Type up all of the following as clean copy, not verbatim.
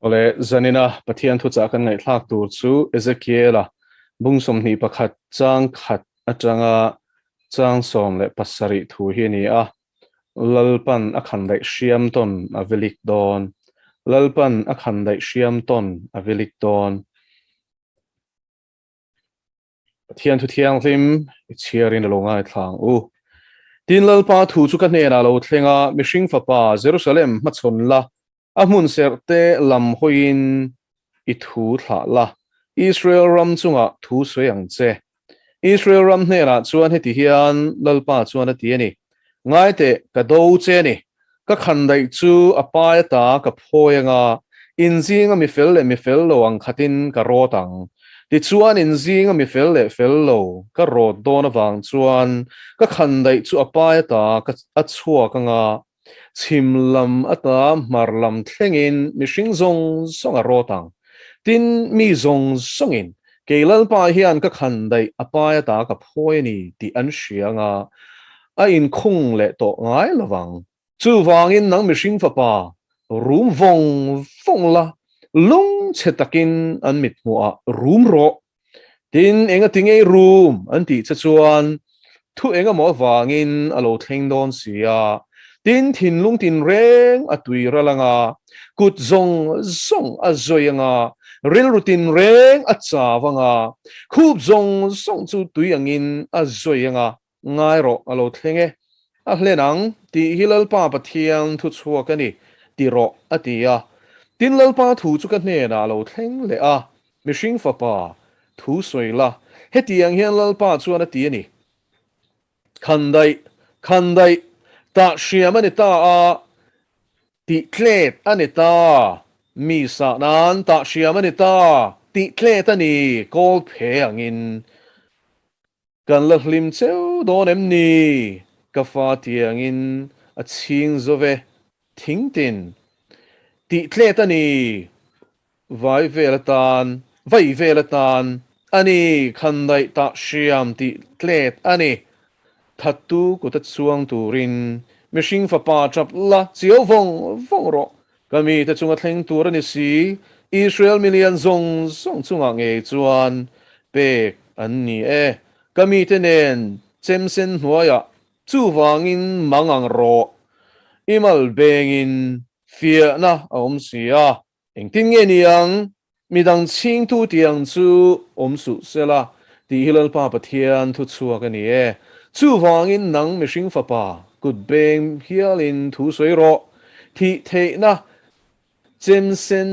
Awle, zanina Pathian thuchah kan ngaihthlak tur chu Ezekiela bung 21 chang khat atanga chang 17 thu hi a ni a. Lalpan a khandaih hriam tawn a vilik dawn. Lalpan a khandaih hriam tawn a vilik dawn. Pathian thu thianghlim i chhiarin a lo ngaithla ang u. Tin, Lalpa thu chu ka hnenah a lo thleng a, Mihring fapa, Jerusalem hmachhawn la, a hmun serhte lam hawiin i thu thlah la, Israel ram chungah thu sawi ang che. Israel ram hnenah chuan heti hian Lalpa chuan a ti a ni, Ngai teh, ka do che a ni. Ka khandaih chu a pai ata ka phawi anga, in zinga mi fel leh mi fel lo ang khatin ka rawt ang. Tichuan in zinga mi fel leh fel lo ka rawt dawn avang chuan ka khandaih chu a pai ata ka a chhuak anga, chhim lam ata hmar lam thlengin mihring zawng zawng a rawt ang. Tin, mi zawng zawngin kei Lalpa hian ka khandaih a pai ata ka phawi a ni tih an hria anga, a inkhung leh tawh ngai lo vang. Chuvangin nang mihring fapa, rum vawng vawng la, lungchhe takin an mithmuhah rum rawh. Tin, enga ti ngei rum an tih che chuan thu engemaw avangin a lo thleng dawn si a. Tin, thinlung tinreng a tui ral anga, kut zawng zawng a zawi anga, rilru tinreng a chau anga, khup zawng zawng chu tui angin a zawi anga, Ngai rawh, a lo thleng e. A hlen ang, tih hi Lalpa Pathian thu chhuak a ni, ti rawh, a ti a. Tin, Lalpa thu chu ka hnenah a lo thleng leh a, Mihring fapa, thu sawi la, hetiang hian Lalpa chuan a ti a ni, Khandaih, khandaih, tah hriam a ni ta a, tih tlet a ni ta, mi sah nan tah hriam a ni ta, tih tlet a ni, kawl phe angin. Kan la hlim cheu dawn em ni? Ka fa tiangin a chhing zo ve, thing tin. Tih tlet a ni, vai vel atan, vai vel atan a ni, khandaih tah hriam tih tlet a ni. Thattu kuta chuang turin mihring fapa tap la chiau vawng vawng rawh. Ka mite chunga thleng tur a ni si, Israel milian zawng zawng chungah ngei chuan pek an ni e. Ka mite nen chemsen hnuaiah chuvangin mang ang rawh, i mal bengin fiahna a awm si a, engtin nge ni ang? Midang chhingtu tiang chu awm suh sela, tih hi Lalpa Pathian thu chhuak a ni e. Chuvangin nang mihring fapa, kut beng hialin thu sawi rawh. Thih theihna chemsen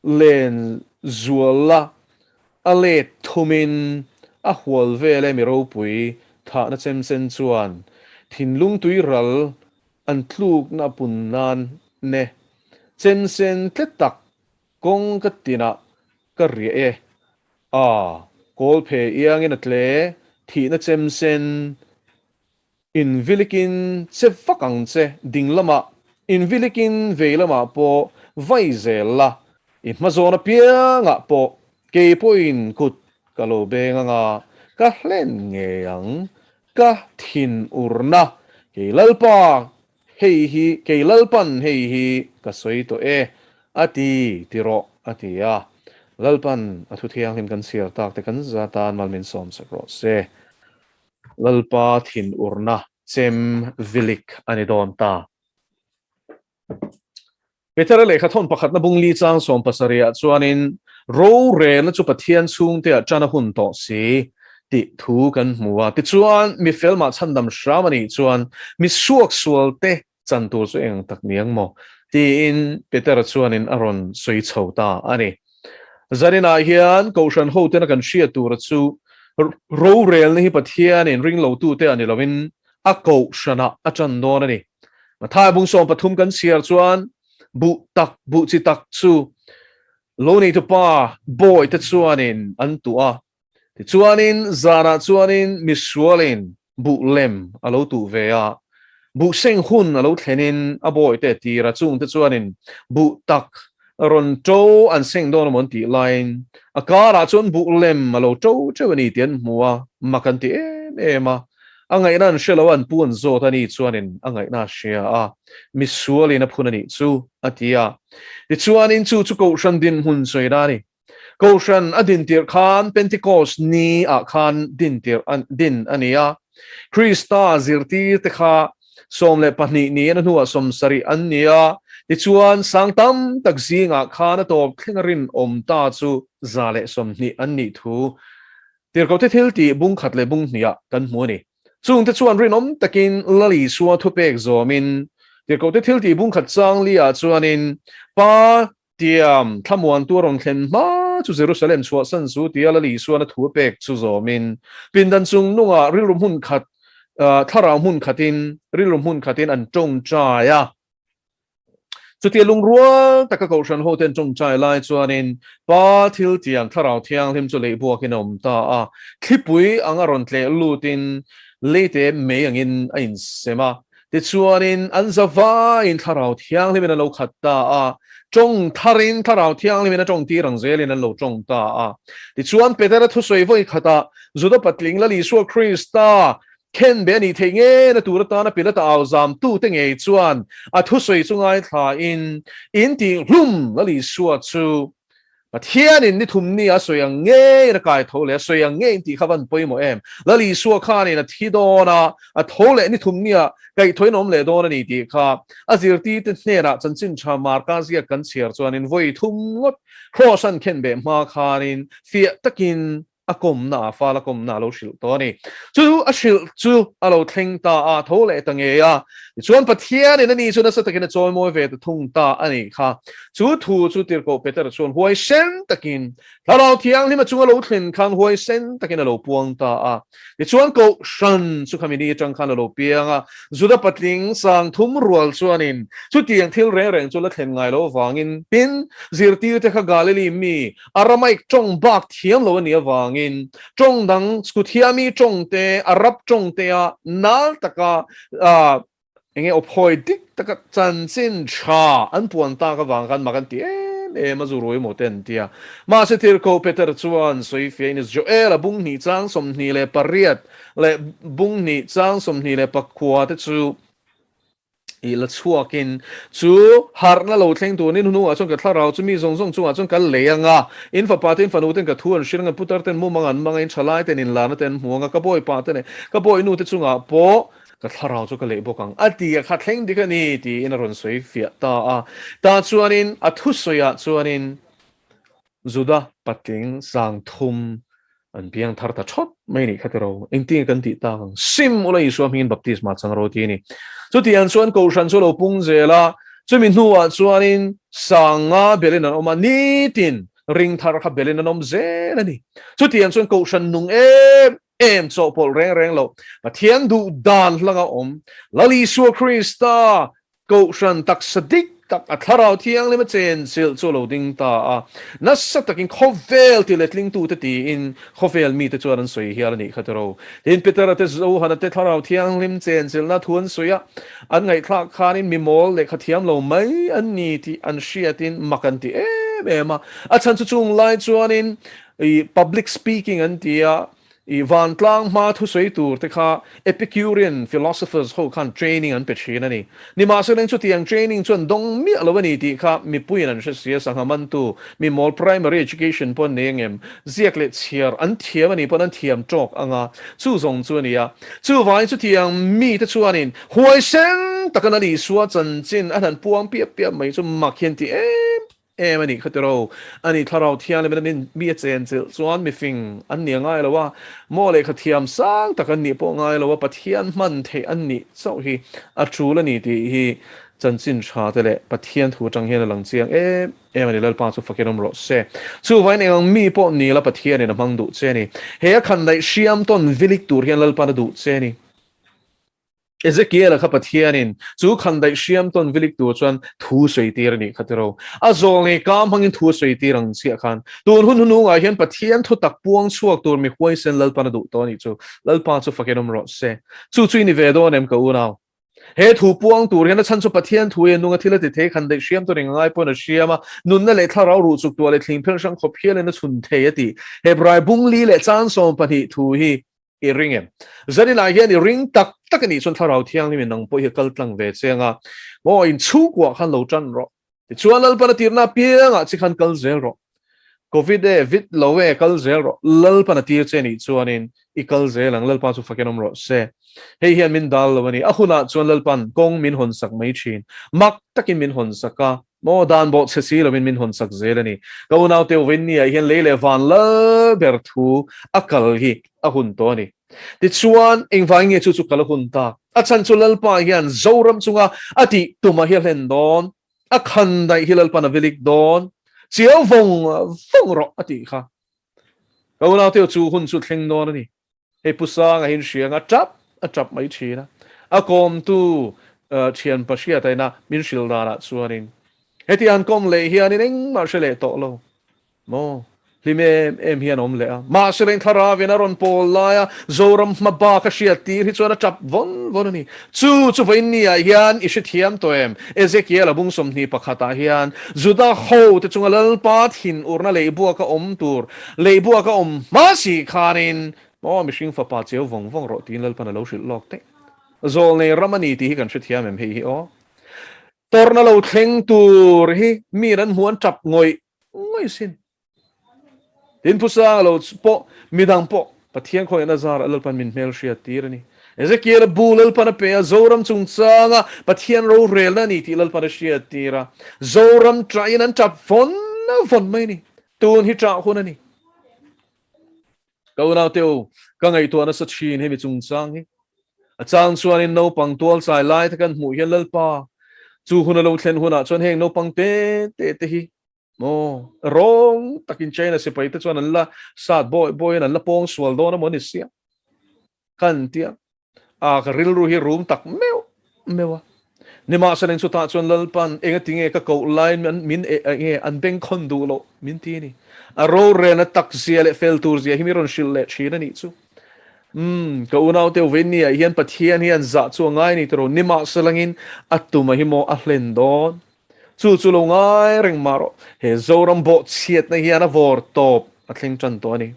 len zual la, a let thumin a hual vel e mi ropui thahna chemsen chuan thinlung tui ral An tlukna pun nan ne chemsen tle tak kawng ka tinah ka riah e. A, kawl phe iangin a tle, thihna chemsen invilikin che vak ang che, ding lamah invilikin vei lamah pawh vai zel la, i hmazawn apiangah pawh kei pawhin kut ka lo beng anga ka hlen ngei ang. Ka thin urna, kei Lalpa, hei hi, kei Lalpan hei hi ka sawi tawh e, a ti, ti rawh, a ti a. Lalpan a thu thianghlim kan chhiar tak te kan za tan mal min sawm sak rawh se. Lalpa thin urna chem vilik a ni dawn ta. Petera lehkha thawn pakhatna bung li chang 70 ah chuanin rorelna chu Pathian chhungteah ṭan a hun tawh si tih thu kan hmu a. Tichuan, mi fel mah chhandam hram a nih chuan mi suaksualte chan tur chu eng tak ni ang maw? tiin Petera chuanin a rawn sawi chho ta a ni. Zaninah hian Kohhran hotena kan hriat tura chu rorelna hi Pathianin ringlotute a ni lovin a Kohhranah a ṭan dawn a ni. Mathai bung 13 kan chhiar chuan buh tak, buh chi tak chu lo neitu pa bawi te chuanin an tuh a. Tichuanin zanah chuanin misualin buh lem a lo tuh ve a. Buh seng hun a lo thlenin a bawi te a tir a, chungte chuanin buh tak rawn ṭo an seng dawn amaw an tih laiin a karah chuan buh lem a lo ṭo ṭeuh a ni tih an hmu a, mak an ti em em a. A ngaihna an hre lo a, an pu an zawt a ni chuanin a ngaihna a hria a, misualin a phun a nih chu, a ti a. Tichuanin chu chu Kohhran dinhmun sawina a ni. Kohhran a din tirh khan Pentecost ni ah khan din tirh din a ni a. Krista zirtir te kha 12 niin a hnuah 70 an ni a. Tichuan sang tam tak zingah khan a tawp thleng a rinawm ta chu 120 an nih thu Tirhkohte thil tih bung khat leh bung hnih ah kan hmu a ni. Chungte chuan rinawm takin Lal Isua thupek zawmin Tirhkohte thil tih bung khat chang li ah chuanin Pa Tiam, thlamuantu a rawn thlen hma chu Jerusalem chhuahsan chu tia Lal Isuan a thu a pek chu zawmin pindan chung nungah rilru hmun khat, thlarau hmun khatin, rilru hmun khatin an tawngtai a. Chutia lungrual taka Kohhran hote an tawngtai lai chuanin Pa thil tiang thlarau thianghlim chu leihbuakin a awm ta a, thlipui anga rawn tleh lutin leite mei angin a insem a. Tichuanin, an zavaiin Thlarau Thianghlimin an lo khat ta a, tawng tharin Thlarau Thianghlimin a tawng tir ang zelin an lo tawng ta a. Tichuan, Petera thusawi vawi khatah, Juda patling Lal Isua Krista khenbe a nih theih ngei na tur atana Pilata au zamtute ngei chuan a thusawi chu ngaithlain, In tihhlum Lal Isua chu Pathianin ni thum ni a sawi ang ngeiin a kai tho leh a sawi ang ngeiin tih kha van pawimawh em? Lal Isua khanin a thi dawn a, a tho leh ni thum nia kaihthawhin a awm leh dawn a ni tih kha a zirtirte hnenah chanchin tha Marka ziak kan chhiar chuanin vawi thum ngawt Kraws an khenbeh hma khanin fiah takin a kawmna, a fal a kawmna a lo hrilh tawh a ni. Chu a hrilh chu a lo thleng ta a, tho leh ta ngei a. Tichuan Pathianin ani chu nasa takin a chawimawi ve ta thung ta a nih kha. Chu thu chu Tirhkoh Petera chuan huaisen takin, Thlarau Thianghlim a chunga lo thlen khan huaisen takin a lo puang ta a. Tichuan Kohhran chu khami ni atang khan a lo piang a, Juda patling sang thum rual chuanin chutiang thil reng reng chu la thlen ngai lo avangin, tin, zirtirte kha Galili mi, Aramaic tawng bak thiam lo a nih avangin tawng dang Skuthiami tawng te, Arab tawng te a nal taka eng nge awphawi dik taka chanchin tha an puan tak avang khan mak an ti em em a, zu rui maw te an ti a. Mahse Tirhkoh Peter chuan sawifiahin Joel a bung hnih chang 28 leh bung hnih chang 29 te chu I la chhuakin chu harhna lo thleng tur ni hnuhnungah chuan ka thlarau chu mi zawng zawng chungah chuan ka lei ang a, in fapa te in fanu ten ka thu an hrilh ang a, putar ten mumang an mang a, in thalai ten in larna te an hmu ang a, ka bawipa te leh ka bawihnu te chungah pawh ka thlarau chu ka lei bawk ang a ti a, kha thleng dik a ni tiin a rawn sawi fiah ta a. Tah chuanin a thusawiah chuanin Juda patling sang thum an piang thar ta thawt mai nih kha tiro. Engtin nge kan tih tak ang? Sim ula Isua hmingin baptisma chang ro ti a ni. Chutiang chuan Kohhran chu a lo pung zel a, chumi hnuah chuanin sang nga belin an awm a, nitin ring thar kha belin an awm zel a ni. Chutiang chuan Kohhran nung em em chawhpawlh reng reng lo, Pathian duh dan hlanga awm, Lal Isua Krista Kohhran taksa dik tak a Thlarau Thianghlim a chenchilh chu a lo ding ta a, nasa takin khawvel ti letlingtute tiin khawvel mite chuan an sawi hial a nih kha tiro. Tin, Petera te Johana te Thlarau Thianghlim chenchilhna thu an sawi a, an ngaihthlak khanin mi mawl lehkha thiam lo mai an ni tih an hriatin mak an ti em em a. A chhan chu chung lai chuanin public speaking an ti a, I vantlang hma thusawi tur te kha Epicurean philosophers ho khan training an pe thin a ni. Nimahsela chutiang training chu an dawng miah lo a ni tih kha mipuiin an hre si a, sangha mantu mi mawl primary education pawh an nei angem? Ziak leh chhiar an thiam a nih pawn an thiam tawk ang a, chu zawng chu a ni a. Chuvangin chutiang mite chuanin huaisen taka Lal Isua chanchin a han puang piap piap mai chu mak hian ti em Em a nih kha tiro. A ni Thlarau Thianghlim in mi a chenchilh chuan mifing an nih a ngai lo a, maw lehkha thiam sang tak an nih pawh ngai lo a, Pathian hman theih an nih chauh hi a tul a ni tih hi chanchin tha te leh Pathian thu atang hian a lang chiang em em a ni. Lalpa chu fakin awm rawh se. Chuvangin eng ang mi pawh ni la Pathianin a hmang duh che a ni. He a khandaih hriam tawn vilik tur hian Lalpa'n a duh che a ni. Ezekiel-a kha Pathianin chu khandaih hriam tawn vilik tur chuan thu sawi tir a nih kha tiro. A zawl ngei kam hmangin thu a sawi tir ang chiah khan tun hun hunungah hian Pathian thu tak puang chhuak tur mi huaisen Lalpan a duh tawh a nih chu. Lalpa chu fakin awm rawh se. Chu chu i ni ve dawn em ka unau? He thu puang tur hian a chhan chu Pathian thu i nunga thil a ti thei khandaih hriam tawn eng angai pawhin a hriam a, nunna leh thlarau ruh chuk tuah leh thling phel hrang khawp hialin a chhun thei a ti. Hebrai bung li leh chan 12 thu hi. I ring em? Zaninah hian i ring tak tak a nih chuan Thlarau Thianghlimin nang pawh hi a kal tlang ve che anga, maw inchhungkuah khan lo tan rawh. Tichuan Lalpan a tirna apiangah che khan kal zel rawh. Covid e, vit lo e, kal zel rawh. Lalpan a tir che nih chuanin i kal zel ang, Lalpa chu fakin awm rawh se. Hei hian min dal lo a ni. A hunah chuan Lalpan kawng min hawn sak mai thin. Mak takin min hawn sak a, maw dan bawh chhe si lovin min hawn sak zel a ni. Ka unaute Uvenni-ah hian lei leh van lal ber thu a kal hi a hun tawh a ni. Tichuan, engvangin nge chu chu kal a hun tak? A chhan chu Lalpa hian Zoram chunga a tih tumah hi a hlen dawn, a khan daih hi Lalpan a vilik dawn, chiau vawng vawng rawh a tih kha. Ka unaute chu hun chu thleng dawn a ni. Hei Pu Sanga hi inhriang a tap a tap mai thin a, a kawmtu thianpa hriat aina min hrilh danah chuanin heti an kawm leh hianin engmah hre leh tawh lo. Maw? Hlim em em hian a awm leh a. Mahse leng thlarauin a rawn pawl laia Zoram hma bak a hriat tir hi chuan a tap vawn vawn a ni. Chu chu vawiin ah hian i hrethiam tawh em? Ezekiel a bung 21 ah hian Juda ho te chunga Lalpa thinurna leihbuaka awm tur, leihbuaka awm hma si khanin maw mihring fapa cheu vawng vawng rawh tiin Lalpan a lo hrilh lawk daih. Zawlnei ram a ni tih hi kan hrethiam em hei hi aw. Tawrhna lo thleng tur hi miin an hmuh an tap ngawih ngawih sin. Tin Pu Sanga lo pawh midang pawh Pathian khawiah na zar a Lalpan min hmel hriat tir a ni. Ezekiel a bu Lalpan a pe a, Zoram chungchanga Pathian rorelna a ni tih Lalpan a hriat tir a. Zoram ṭahin an ṭap vawn vawn mai a ni. Tun hi ṭah hun a ni. Ka unaute u, ka ngaihtuah nasa thin hemi chungchang hi. A chang chuanin naupang tual chai lai te kan hmuh hian Lalpa, chu hun a lo thlen hunah chuan heng naupang te te te hi maw rawng takin China sipai te chuan an la sat bawi bawiin an la pawng sual dawn a maw ni sia kan tia. A ka rilru hi rum tak meuh meuh a. Nimahsela chutah chuan Lalpan enga tinge ka koh laiin min enge an bengkhawn duh loh min ti a ni. A rorelna tak zia leh fel tur zia hi mi rawn hrilh leh thin a nih chu. Umm, ka unaute Uvenni ah hian Pathian hian zah chu a ngai a ni tawh lo. Nimahselangin a tum a hi maw a hlen dawn. Chu chu lo ngai reng mah rawh. He Zoram bawhchhiatna hian a vawr tawp a thleng tan tawh a ni.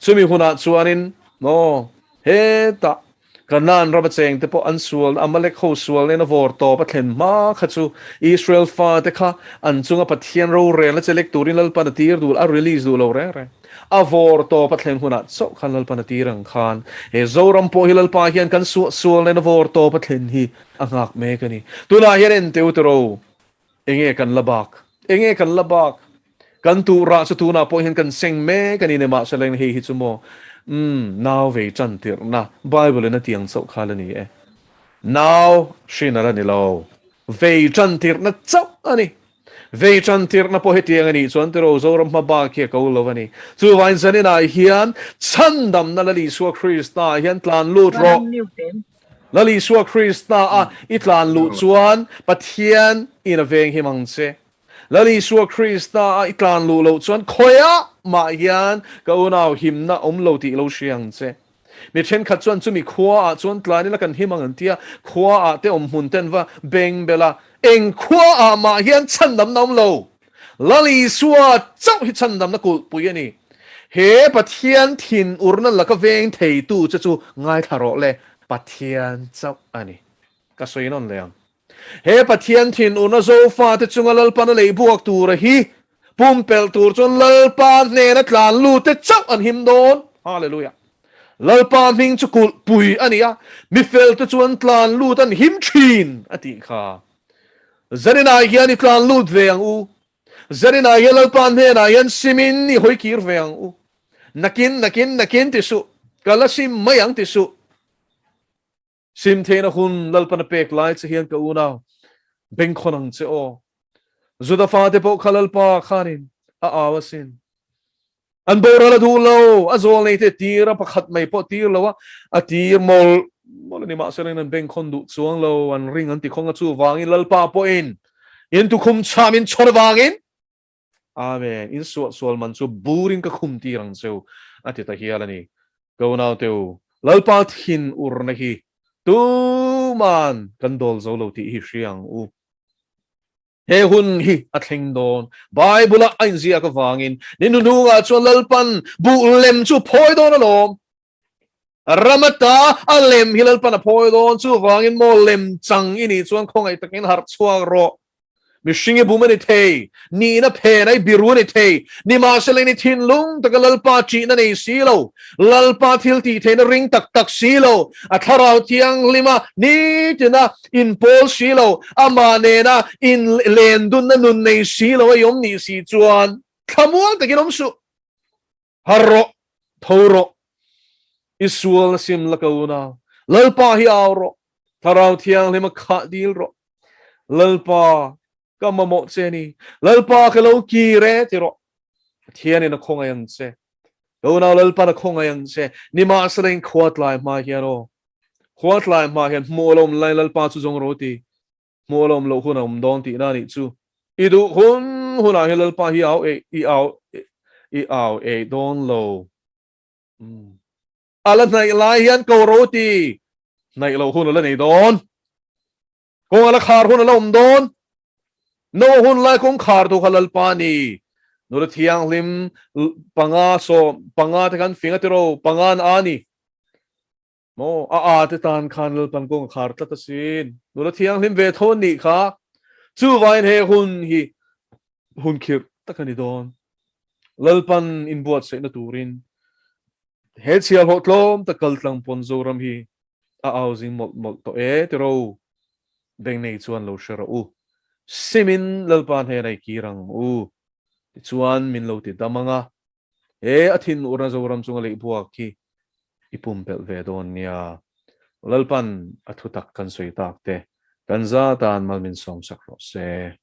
Chumi hunah chuanin maw hetah Kanaan rama cheng te pawh an sual, Amalek ho sual nen a vawr tawp a thlen hma kha chu Israel fate kha an chunga Pathian rorelna che lek turin Lalpan a tir duh, a release duh lo reng reng. A vawr tawp a thlen hunah chauh khan Lalpan a tir ang khan he Zoram pawh hi Lalpa hian kan suah sual nen a vawr tawp a thlen hi a nghak mek a ni. Tunah hian en teu tiro, enge kan la bak? Enge kan la bak? Kan tuh rah chu tunah pawh hian kan seng mek a ni nimahsela hei hi chu maw umm nau vei tan tirhna Bible in a tiang chauh kha la ni e. Nau hrin a la ni lo. Vei tan tirhna chauh a ni. Vei tan tirhna pawh hetiang a nih chuan tiraw Zoram hma bak hi a ko lo a ni. Chuvain zaninah hian chhandamna Lal Isua Krista ah hian tlan lut rawh. Lal Isua Krista a i tlan luh chuan Pathian in a veng him ang che. Lal Isua Krista a i tlan luh loh chuan khawiah mah hian ka unau himna awm lo tih lo hria ang che. Mi thenkhat chuan chumi khua ah chuan tlan ila kan him ang an tia, khua ah te awm hmun ten va beng bel a, eng khua ah mah hian chhandamna awm lo. Lal Isua chauh hi chhandamna kulhpui a ni. He Pathian thin urna laka veng theitu che chu ngaithla rawh le, Pathian chauh a ni. Ka sawi nawn leh ang. He Pathian thinurna Zofate chunga Lalpana lei buak tura hi pumpelh tur chuan Lalpa hnena tlan lute chauh an him dawn. Hallelujah. Lalpa hming chu kulhpui a ni a, mi felte chuan tlan lut an him thin a tih kha. Zaninah hian i tlan lut ve ang u. Zaninah hian Lalpa hnenah hian simin i hawi kir ve ang u. Nakin, nakin, nakin ti suh. Ka la sim mai ang ti suh. Sim theihna hun Lalpan a pek lai che hian ka unau bengkhawn ang che aw. Juda fate pawh kha Lalpa khanin a au asin. An boral a duh lo, a zawl nei te tir a pakhat mai pawh tir lo a, a tir mawlh mawlh a ni mahse rengin an bengkhawn duh chuang lo, an ring an ti khawng a chuvangin Lalpa pawhin in tukhum chham in chhawn avangin Amen. In suahsual man chu burin ka khum tir ang cheu a ti ta hial a ni. Ka unaute u, Lalpa thin urna hi tuman kan dawl zo lo tih hi hria ang u. He hun hi a thleng dawn. Bible-a a inziak avangin ni hnuhnungah chuan Lalpan buh lem chu phawi dawn alawm. Ram ata a lem hi Lalpan a phawi dawn, chuvangin maw lem chang i nih chuan khawngaih takin harh chhuak rawh. Mihring i bum a ni thei, nihna phen a i biru a ni thei, nimahsela i ni thinlung taka Lalpa ṭihna nei si lo, Lalpa thil tih theihna ring tak tak si lo, a thlarau thianghlima nitina inpawl si lo, amah nena in len dunna nun nei si lo a i awm nih si chuan thlamual takin awm suh. Har rawh, tho rawh, i sual na sim la ka unau, Lalpa hi au rawh, Thlarau Thianghlima khah dil rawh, Lalpa ka mamawh che ni, Lalpa ka lo kir e ti rawh, Pathianin a khawngaih ang che, ka unau Lalpan a khawngaih ang che, nimahsela in khua tlai hma hian aw, khua tlai hma hian hmuh a lo awm lai Lalpa chu zawng rawh ti. Hmuh a lawm loh hun a awm dawn tihna a nih chu. I duh hun hunah hian Lalpa hi au ei i au i au ei dawn lo. A la hnaih lai hian ko ro ti hnaih loh hun a la nei dawn. Kawng a la khar hun a la awm dawn. No hun lai kawng khar tu kha Lalpa a ni. Nula thianghlim panga sawm panga te khan fing a tiro panga an a ni. Maw, a â te tan khan Lalpan kawng a khar tlat asin. Nula thianghlim ve tho an nih kha. Chuvangin he hun hi hun khirh tak a ni dawn. Lalpan inbuatsaihna turin he chhiahhlawh tlawm tak kal tlang pawn Zoram hi a au zing mawlh mawlh tawh e tiro. Beng nei chuan lo hre rawh u. Simin Lalpa hnenah i kir ang u. Tichuan min lo ti dam ang a. He a thinurna Zoram chunga leihbuak hi i pumpelh ve dawn nia. Lalpan a thutak kan sawi tak te kan za tan mal min sawmsak rawh se.